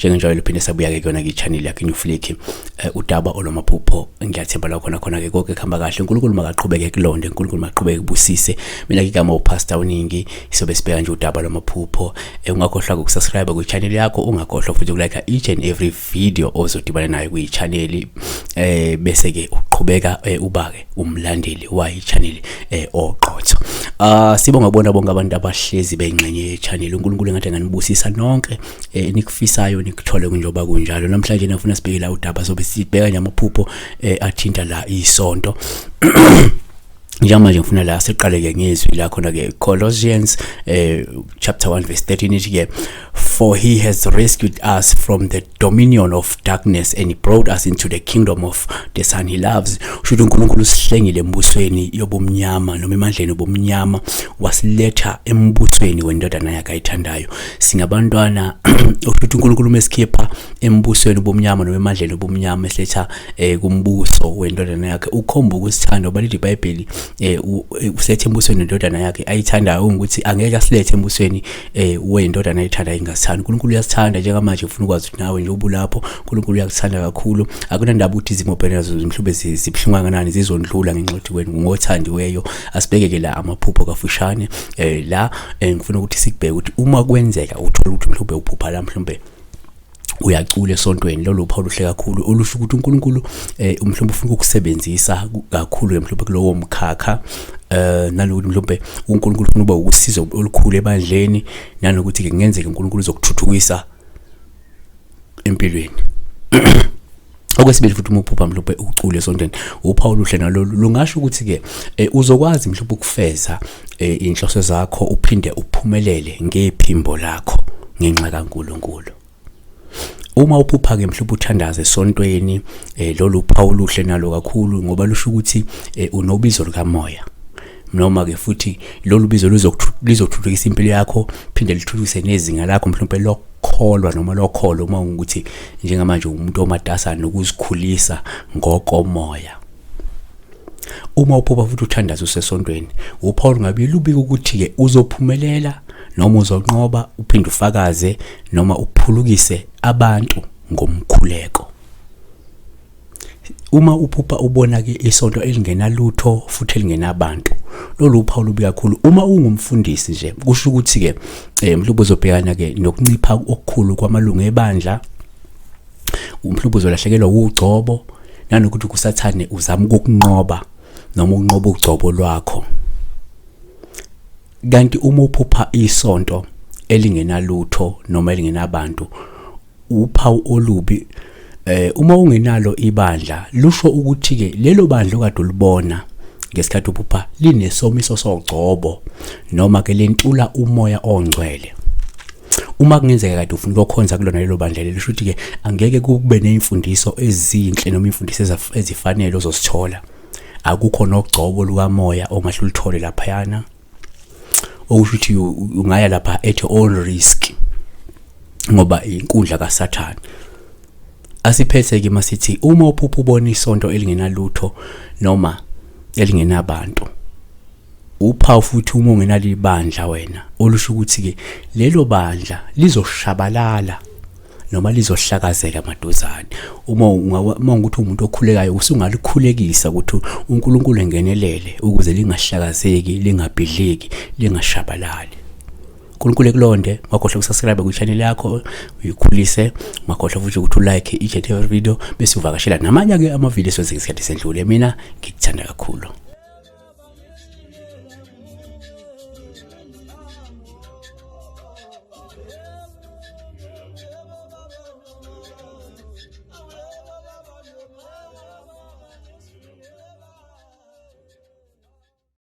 Njengenjwayelo phinde sabuya-ke kuyona-ke i-channel yakhe iNewFlick, udaba olwamaphupho. Ngiyathemba la khona khona-ke konke kuhamba kahle. uNkulunkulu makaqhubeke kulonde, uNkulunkulu makaqhubeke kubusise. Mina-ke igama uPastor Uningi, sobe sibheka nje udaba lwamaphupho. Ungakhohlwa ukusubscribe kwi-channel yakho, ungakhohlwa futhi ukulike each and every video ozodibana nayo kwi-channel, bese-ke uqhubeka uba-ke umlandeli wayi-channel oqotho. Ah, sibonga kubona bonke abantu abahlezi bengxenye ye-channel. uNkulunkulu engathi anganibusisa nonke, nikufisayo nikuthole njengoba kunjalo. Namhlanje ngifuna sibheke la udaba, sobe sibheka nje amaphupho athinta la isonto. Njengamanje ngifuna la siqale-ke ngezwi la khona-ke, Colossians chapter 1 verse 13, ithi-ke, "For he has rescued us from the dominion of darkness and he brought us into the kingdom of the son he loves." Kusho ukuthi uNkulunkulu usihlengile embusweni yobumnyama noma emandleni obumnyama, wasiletha embusweni wendodana yakhe ayithandayo. Singabantwana. Usho ukuthi uNkulunkulu mesikhipha embusweni obumnyama noma emandleni obumnyama, esiletha kumbuso wendodana yakhe, ukhomba ukusithanda, ngoba lithi iBhayibheli usilethe embusweni wendodana yakhe ayithandayo, ukuthi angeke asilethe embusweni wendodana ayithandayo ingasithandi. uNkulunkulu uyasithanda. Njengamanje ufuna ukwazi ukuthi nawe nje ubulapho, uNkulunkulu uyakuthanda kakhulu. Akunandaba ukuthi izimo obhekene nazo mhlawumbe zibuhlungu kangakanani, zizondlula ngenxa yokuthi wena ungothandiweyo. Asibheke-ke la amaphupho kafushane. La ngifuna ukuthi sikubheke ukuthi uma kwenzeka uthola ukuthi mhlawumbe uphupha la mhlawumbe uyacula esontweni, lolo uphawu oluhle kakhulu olusho ukuthi uNkulunkulu mhlawumbe ufuna ukukusebenzisa kakhulu mhlawumbe kulowo mkhakha, nalokuthi mhlawumbe uNkulunkulu ufuna uba usizo olukhulu ebandleni, nanokuthi ke kungenzeka uNkulunkulu uzokuthuthukisa empilweni. Okwesibili futhi, uma uphupha mhlawumbe ucule esontweni, uphawu oluhle nalolu, lungasho ukuthi-ke uzokwazi mhlawumbe ukufeza inhloso zakho, uphinde uphumelele ngephimbo lakho ngenxa kaNkulunkulu. Uma uphupha-ke mhlawumbe uthandaza esontweni, lolu uphawu oluhle nalo kakhulu, ngoba lusho ukuthi unobizo lukamoya, noma-ke futhi lolu bizo lizothuthukisa impilo yakho, phinde lithuthukise nezinga lakho mhlawumbe lokukholwa noma lokholo, uma ukuthi njengamanje umuntu omatasa nokuzikhulisa ngokomoya. Uma uphupha futhi uthandaza usesontweni, uphawu lungabe lubika ukuthi-ke uzophumelela noma uzonqoba, uphinde ufakaze noma uphulukise abantu ngomkhuleko. Uma uphupha ubona-ke isonto elingenalutho futhi elingenabantu, lolu uphawu olubi kakhulu. Uma ungumfundisi nje, kusho ukuthi-ke mhlawumbe uzobhekana-ke nokuncipha okukhulu kwamalungu ebandla, mhlawumbe uzolahlekelwa ugcobo, nanokuthi kusathane uzama ukukunqoba noma ukunqoba ugcobo lwakho. Kanti uma uphupha isonto elingenalutho noma elingenabantu, uphawu olubi. Uma ungenalo ibandla, lusho ukuthi ke lelo bandla okade ulibona ngesikhathi uphupha linesomiso sogcobo noma ke lentula umoya ongcwele. Uma kungenzeka kade ufuna ukukhonza kulona lelo bandla lelo, lusho ukuthi ke angeke kube nezimfundiso ezinhle noma imfundiso ezifanele ozosithola. Akukho nogcobo lukamoya ongahle uluthole laphayana, okusho ukuthi ungaya lapha at your own risk, ngoba inkundla kaSathane. Asiphethe ke masithi, uma uphupha ubona isonto elingenalutho noma elingenabantu, uphawu futhi uma ungenalo ibandla wena, olusho ukuthi ke lelo bandla lizoshabalala noma lizohlakazeka maduzane. Uma ukuthi umuntu okhulekayo, usungalikhulekisa ukuthi uNkulunkulu engenelele ukuze lingahlakazeki, lingabhidliki, lingashabalali. uNkulunkulu ekulonde. Ungakhohlwa ukusubscribe kwi-channel yakho, uyikhulise. Ungakhohlwa futhi ukuthi ulike each and every video, bese uvakashela namanye-ke amavidiyo esiwenze ngesikhathi sendlule. Mina ngikuthanda kakhulu.